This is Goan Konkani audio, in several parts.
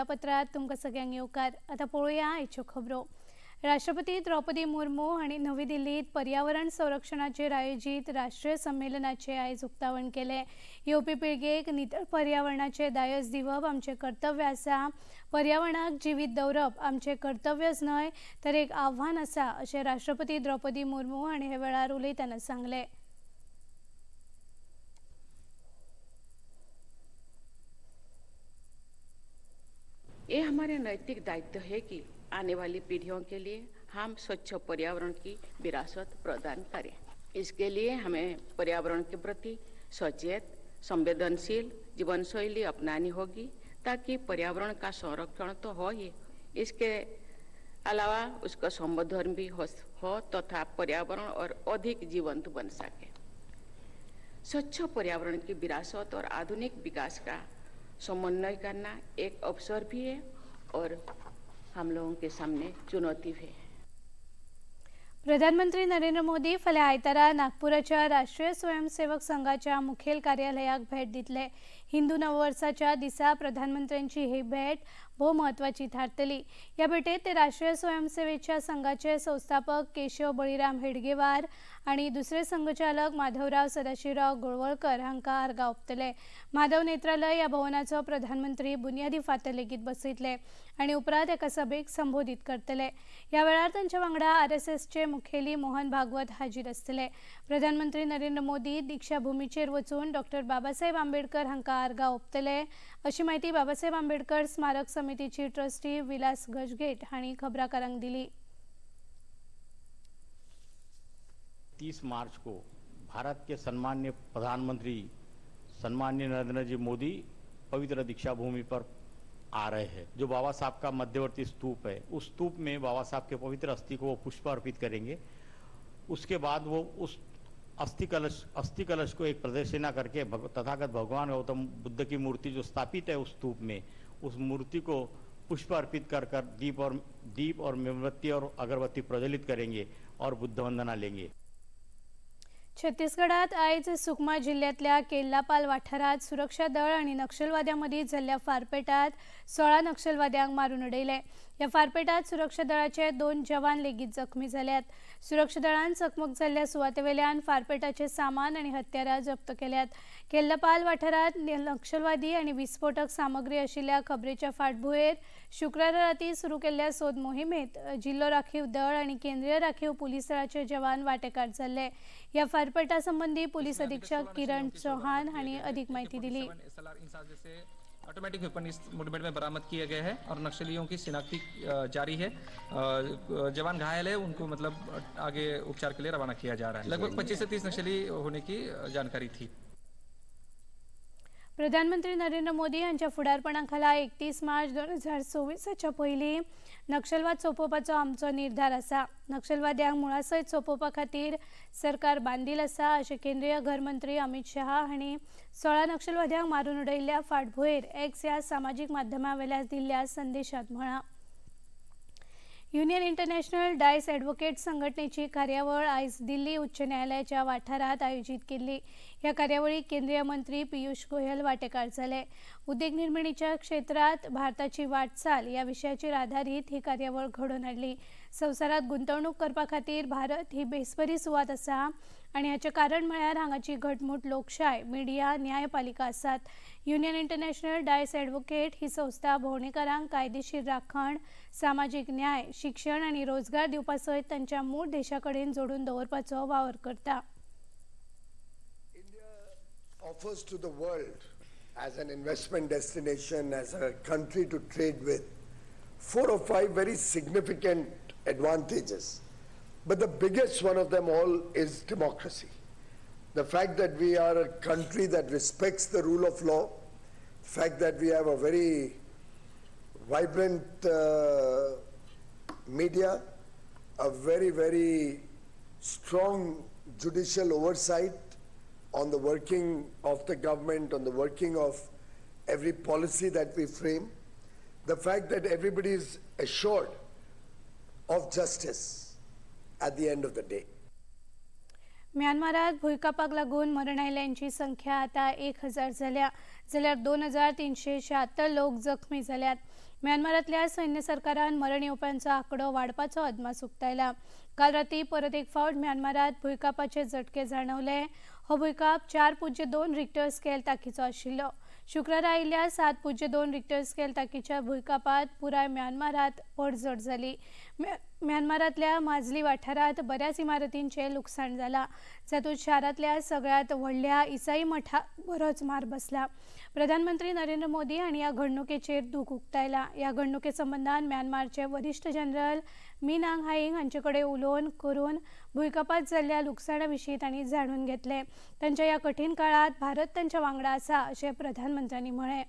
पत्रात तुमकां सगळ्यांक येवकार। आतां पळोवया आयच्यो खबरो। राष्ट्रपती द्रौपदी मुर्मू हांणी नवी दिल्लीत पर्यावरण संरक्षणाचेर आयोजीत राष्ट्रीय संमेलनाचें आयज उक्तावण केलें। येवपी पिळगेक नितळ पर्यावरणाचें दायज दिवप आमचें कर्तव्य आसा। पर्यावरणाक जिवीत दवरप आमचें कर्तव्यच न्हय तर एक आव्हान आसा अशें राष्ट्रपती द्रौपदी मुर्मू हांणी हे वेळार उलयतना सांगलें। ये हमारे नैतिक दायित्व है कि आने वाली पीढ़ियों के लिए हम स्वच्छ पर्यावरण की विरासत प्रदान करें। इसके लिए हमें पर्यावरण के प्रति सचेत, संवेदनशील जीवनशैली अपनानी होगी ताकि पर्यावरण का संरक्षण तो हो ही, इसके अलावा उसका संवर्धन भी हो तथा पर्यावरण और अधिक जीवंत बन सके। स्वच्छ पर्यावरण की विरासत और आधुनिक विकास का समन्वय करना एक अवसर भी है और हम लोगों के सामने चुनौती भी है। प्रधानमंत्री नरेंद्र मोदी फाल्यां आयतारा नागपुराच्या राष्ट्रीय स्वयंसेवक संघाच्या मुखेल कार्यालयाक भेट दितले। हिंदू नववर्साच्या दिसा प्रधानमंत्र्यांची ही भेट भोव म्हत्वाची थारतली। ह्या भेटेत ते राष्ट्रीय स्वयंसेवेच्या संघाचे संस्थापक केशव बळीराम हेडगेवार आनी दुसरे संघचालक माधवराव सदाशिवराव गोळवळकर हांकां आर्गां ओंपतले। माधव नेत्रालय ह्या भवनाचो प्रधानमंत्री बुनियादी फातर लेगीत बसयतले आनी उपरांत एका सभेक संबोधीत करतले। ह्या वेळार तांच्या वांगडा आरएसएसचे मुखेली मोहन भागवत हाजीर आसतले। प्रधानमंत्री नरेंद्र मोदी दीक्षाभूमीचेर वचून डॉक्टर बाबासाहेब आंबेडकर हांकां आर्गां ओंपतले अशी म्हायती बाबासाहेब आंबेडकर स्मारक समितीची ट्रस्टी विलास गजगेट हांणी खबराकारांक दिली। 30 मार्च को भारत के सम्माननीय प्रधानमंत्री सम्माननीय नरेंद्र जी मोदी पवित्र दीक्षाभूमि पर आ रहे हैं। जो बाबा साहब का मध्यवर्ती स्तूप है, उस स्तूप में बाबा साहब के पवित्र अस्थि को वो पुष्प अर्पित करेंगे। उसके बाद वो उस अस्थि कलश को एक प्रदक्षिणा करके तथागत भगवान गौतम बुद्ध की मूर्ति जो स्थापित है उस स्तूप में, उस मूर्ति को पुष्प अर्पित कर कर दीप और मोमबत्ती और अगरबत्ती प्रज्वलित करेंगे और बुद्ध वंदना लेंगे। छत्तीसगडात आयज सुकमा जिल्ह्यांतल्या केल्लापाल वाठारांत सुरक्षा दळ आनी नक्षलवाद्यां मदीं जाल्ल्या फारपेटांत 16 नक्षलवाद्यांक मारून उडयले। ह्या फारपेटांत सुरक्षा दळाचे 2 जवान लेगीत जखमी जाल्यात। सुरक्षा दळान चकमक जाल्ल्या सुवातेवेल्यान फारपेटाचें सामान आनी हत्यारां जप्त केल्यात। केल्लापाल वाठारांत नक्षलवादी आनी विस्फोटक सामग्री आशिल्ल्या खबरेच्या फाटभुंयेर शुक्रारा राती सुरू केल्ल्या सोद मोहिमेंत जिल्लो राखीव दळ आनी केंद्रीय राखीव पुलीस दळाचे जवान वांटेकार जाल्ले। ह्या फारपेटा संबंधी पुलिस अधीक्षक किरण चौहान हांणी अधिक माहिती दिली। ऑटोमेटिक वेपन इस मुठभेड़ में बरामद किए गए हैं और नक्सलियों की शिनाख्ती जारी है। जवान घायल है, उनको मतलब आगे उपचार के लिए रवाना किया जा रहा है। लगभग 25 से 30 नक्सली होने की जानकारी थी। प्रधानमंत्री नरेंद्र मोदी हांच्या फुडारपणाखाला 31 मार्च 2024 पयलीं नक्षलवाद सोंपोवपाचो आमचो निर्धार आसा। नक्षलवाद्यांक मुळासयत सोंपोवपा खातीर सरकार बांदील आसा अशें केंद्रीय घरमंत्री अमित शहा हांणी 16 नक्षलवाद्यांक मारून उडयल्ल्या फाटभुंयेर एक्स ह्या सामाजीक माध्यमावेल्या दिल्ल्या संदेशांत म्हळां। युनियन इंटरनॅशनल डायस ॲडव्होकेट संघटनेची कार्यावळ आयज दिल्ली उच्च न्यायालयाच्या वाठारांत आयोजीत केल्ली। ह्या कार्यावळीक केंद्रीय मंत्री पियुष गोयल वांटेकार जाले। उद्देग निर्मिणीच्या क्षेत्रांत भारताची वाटचाल ह्या विशयाचेर आधारीत ही कार्यावळ घडोवन हाडली। संवसारांत गुंतवणूक करपा खातीर भारत ही बेसबरी सुवात आसा आनी हाचें कारण म्हळ्यार हांगाची घटमूट लोकशाय, मिडिया, न्यायपालिका आसात। युनियन इंटरनॅशनल डायस ॲडव्होकेट ही संस्था भोंवडेकारांक कायदेशीर राखण, सामाजीक न्याय, शिक्षण आनी रोजगार दिवपा सयत तांच्या मूळ देशा कडेन जोडून दवरपाचो वावर करता। India offers to the world as an investment destination, as a country to trade with, 4 or 5 very significant advantages. But the biggest one of them all is democracy. The fact that we are a country that respects the rule of law, the fact that we have a very vibrant media, a very, very strong judicial oversight on the working of the government, on the working of every policy that we frame, the fact that everybody is assured of justice at the end of the day. म्यानमारात भुंयकांपाक लागून मरण आयिल्ल्यांची संख्या आता 1000 जाल्या, जाल्यार 2376 लोक जखमी जाल्यात। म्यानमारांतल्या सैन्य सरकारान मरण येवप्यांचो आंकडो वाडपाचो अदमास उक्तायला. काल राती परत एक फावट म्यानमारांत भुंयकांपाचे झटके जाणवले. हो भुंयकांप 4.2 रिक्टर स्केल ताकीचो आशिल्लो. शुक्रारा आयिल्ल्या 7.2 रिक्टर स्केल ताकीच्या भुंयकांपात पुराय म्यानमारांत पडझड जाली. म्यानमारांतल्या माजली वाठारांत बऱ्याच इमारतींचें लुकसाण जालां, जातूंत शारांतल्या सगळ्यांत व्हडल्या इसाई मठाक बरोच मार बसला. प्रधानमंत्री नरेंद्र मोदी हांणी ह्या घडणुकेचेर दूख उक्तायला. ह्या घडणुके संबंदान म्यानमारचे वरिश्ठ जनरल मिन आंग हाईंग हांचे कडेन उलोवन करून भुंयकांपात जाल्ल्या लुकसाणा विशीं तांणी जाणून घेतलें. तांच्या ह्या कठीण काळांत भारत तांच्या वांगडा आसा अशें प्रधानमंत्र्यांनी म्हळें.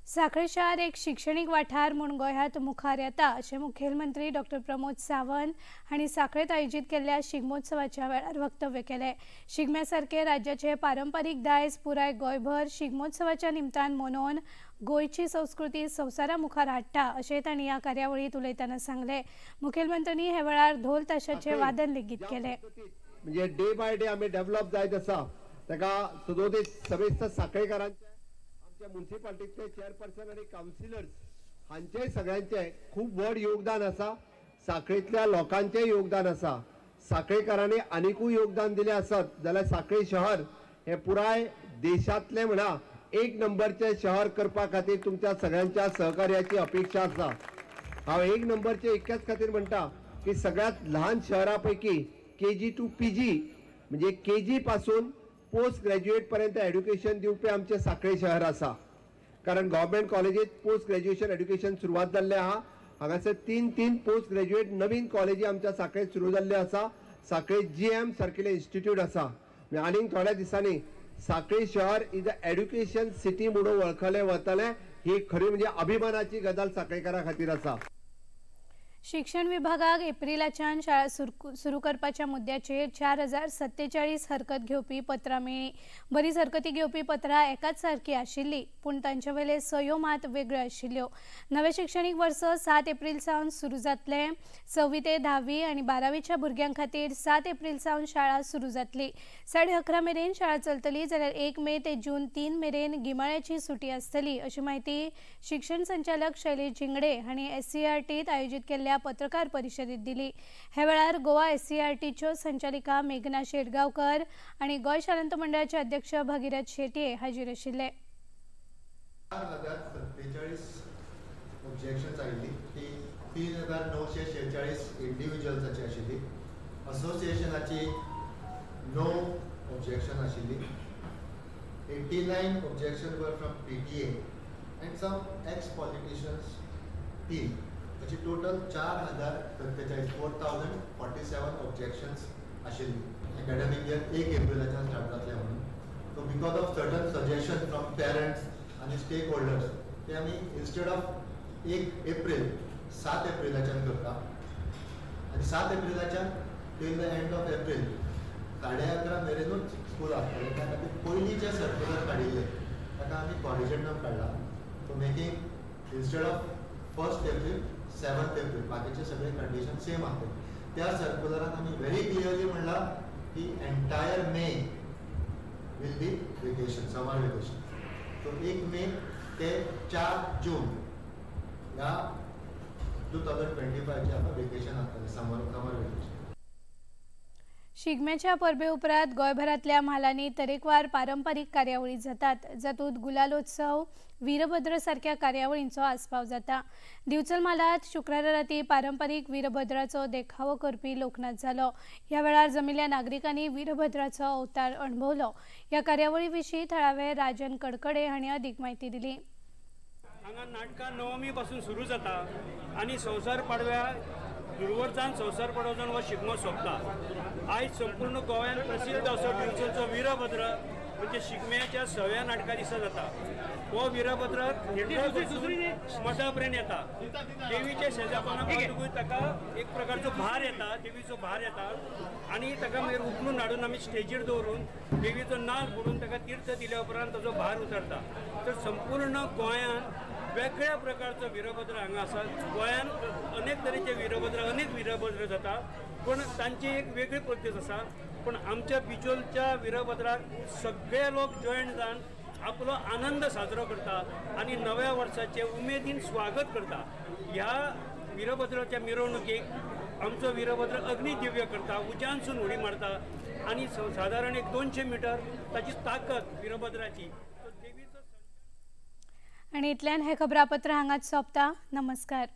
सांखळे शार एक शिक्षणीक वाठार म्हूण गोंयांत मुखार येता अशें मुखेलमंत्री डॉक्टर प्रमोद सावंत हांणी सांखळेंत आयोजीत केल्ल्या शिगमोत्सवाच्या वेळार वक्तव्य केलें. शिगम्या सारके राज्याचे पारंपारीक दायज पुराय गोंयभर शिगमोत्सवाच्या निमतान मनोवन गोंयची संस्कृती संवसारा मुखार हाडटा अशें तांणी ह्या कार्यावळींत उलयतना सांगलें. मुखेलमंत्र्यांनी हे वेळार ढोल ताशाचें वादन लेगीत केलें. म्हणजे डे बाय डे आमी डेव्हलप जायत आसा. ताका सदोदीत समेस्त सांखळेकारांचे, आमच्या मुन्सिपाल्टीतले चेअरपर्सन आनी कावन्सिलर्स हांचेय सगळ्यांचें खूब व्हड योगदान आसा. सांखळेंतल्या लोकांचें योगदान आसा. सांखळेकारांनी आनिकूय योगदान दिलें आसत जाल्यार सांखळे शहर हें पुराय देशांतलें म्हणा एक नंबरचें शहर करपा खातीर तुमच्या सगळ्यांच्या सहकार्याची अपेक्षा आसा. हांव एक नंबरचें इतक्याच खातीर म्हणटा की सगळ्यांत ल्हान शहरा पैकी KG to PG म्हणजे केजी पासून पोस्ट ग्रॅज्युएट पर्यंत एड्युकेशन दिवपी आमचें सांखळे शहर आसा. कारण गव्हर्मेंट कॉलेजीत पोस्ट ग्रॅज्युएशन एड्युकेशन सुरवात जाल्लें आहा. हांगासर 3 पोस्ट ग्रॅज्युएट नवीन कॉलेजी आमच्या सांखळेंत सुरू जाल्ल्यो आसा. सांखळे GM सारकिल्लें इन्स्टिट्यूट आसा. आनीक थोड्या दिसांनी सांखळे शहर is a education city म्हणून वळखलें वतलें. ही खरी म्हणजे अभिमानाची गजाल सांखळेकारां खातीर आसा. शिक्षण विभागाक एप्रिलाच्यान शाळा सुरू करपाच्या मुद्द्याचेर 4047 हरकत घेवपी पत्रां मेळ्ळीं. बरीच हरकती घेवपी पत्रां एकाच सारकी आशिल्ली, पूण तांचे वयले सयो मात वेगळ्यो आशिल्ल्यो. नवें शिक्षणीक वर्स 7 एप्रिल सावन सुरू जातलें. 6वी ते 10वी आनी 12वीच्या भुरग्यां खातीर 7 एप्रिल सावन शाळा सुरू जातली. 11:30 मेरेन शाळा चलतली, जाल्यार 1 मे ते जून 3 मेरेन गिमाळ्याची सुटी आसतली अशी म्हायती शिक्षण संचालक शैलेश झिंगडे हांणी SCERTत आयोजीत केल्ल्या पत्रकार परिशदेत दिली. हे वेळार गोवा SCERTच्यो संचालिका मेघना शेटगांवकर आनी गोंय शालांत मंडळाचे अध्यक्ष भगीरथ शेटये हाजीर आशिल्ले. 4047 ऑब्जेक्शन्स आयिल्ली ती 3946 इंडिव्हिज्युअल्साची आशिल्ली. असोसिएशनाची 9 ऑब्जेक्शन आशिल्ली. 89 objection were from PTA and some ex politicians 3. अशी टोटल 4047 4047 ऑब्जेक्शन्स आशिल्ली. एकाडेमीक इयर 1 एप्रिलाच्यान स्टार्ट जातलें म्हणून. So because of certain suggestion from parents आनी स्टेक होल्डर्स ते आमी इन्स्टेड ऑफ 1 एप्रिल 7 एप्रिलाच्यान करता आनी 7 एप्रिलाच्यान till the end of April 11:30 मेरेनूच school आसतलें. त्या खातीर पयलीं जें सर्क्युलर काडिल्लें ताका आमी कॉरिजेंडम काडला. So making instead of 1 April 7 April बाकीचे सगळे कंडिशन सेम आसतले. त्या सर्क्युलरान आमी व्हेरी क्लियरली म्हणलां की entire May will be vacation, summer vacation. So 1 May ते 4 जून ह्या 2025 आतां वेकेशन आसतलें, समर वेकेशन. शिगम्याच्या परबे उपरांत गोंयभरांतल्या म्हालांनी तरेकवार पारंपारीक कार्यावळी जातात, जातूंत गुलालोत्सव, वीरभद्र सारक्या कार्यावळींचो आस्पाव जाता. दिवचल म्हालांत शुक्रारा राती पारंपारीक वीरभद्राचो देखावो करपी लोकनाच जालो. ह्या वेळार जमिल्ल्या नागरिकांनी वीरभद्राचो अवतार अणभवलो. ह्या कार्यावळी विशीं थळावे राजन कडकडे हांणी अदीक म्हायती दिली. हांगा नाटकां नवमी पासून सुरू जाता आनी संवसार पाडव्या दुर्वर्जान संवसार पाडवो जावन हो शिगमो सोंपता. आयज संपूर्ण गोंयांत प्रसिद्ध असो दिवचलचो वीरभद्र म्हणजे शिगम्याच्या 6व्या नाटका दिसा जाता. हो वीरभद्र थिएटर मठा पर्यंत येता. देवीच्या शेजापाना पावतकूच ताका एक प्रकारचो भार येता, देवीचो भार येता आनी ताका मागीर उखलून हाडून आमी स्टेजीर दवरून देवीचो नाल बुडून ताका तीर्थ दिल्या उपरांत ताजो भार उतरता. तर संपूर्ण गोंयांत वेगळ्या प्रकारचो वीरभद्र हांगा आसा. गोंयांत अनेक तरेचे वीरभद्र, अनेक वीरभद्र जाता, पूण तांची एक वेगळी पद्दत आसा. पूण आमच्या बिचोलच्या वीरभद्राक सगळे लोक जॉयन जावन आपलो आनंद साजरो करता आनी नव्या वर्साचे उमेदीन स्वागत करता। ह्या वीरभद्राच्या मिरवणुकेक आमचो वीरभद्र अग्निदिव्य करता, उज्यानसून उडी मारता आनी सादारण एक 200 मिटर ताची ताकद वीरभद्राची। आनी इतल्यान हें खबरापत्र हांगाच सोंपता। नमस्कार।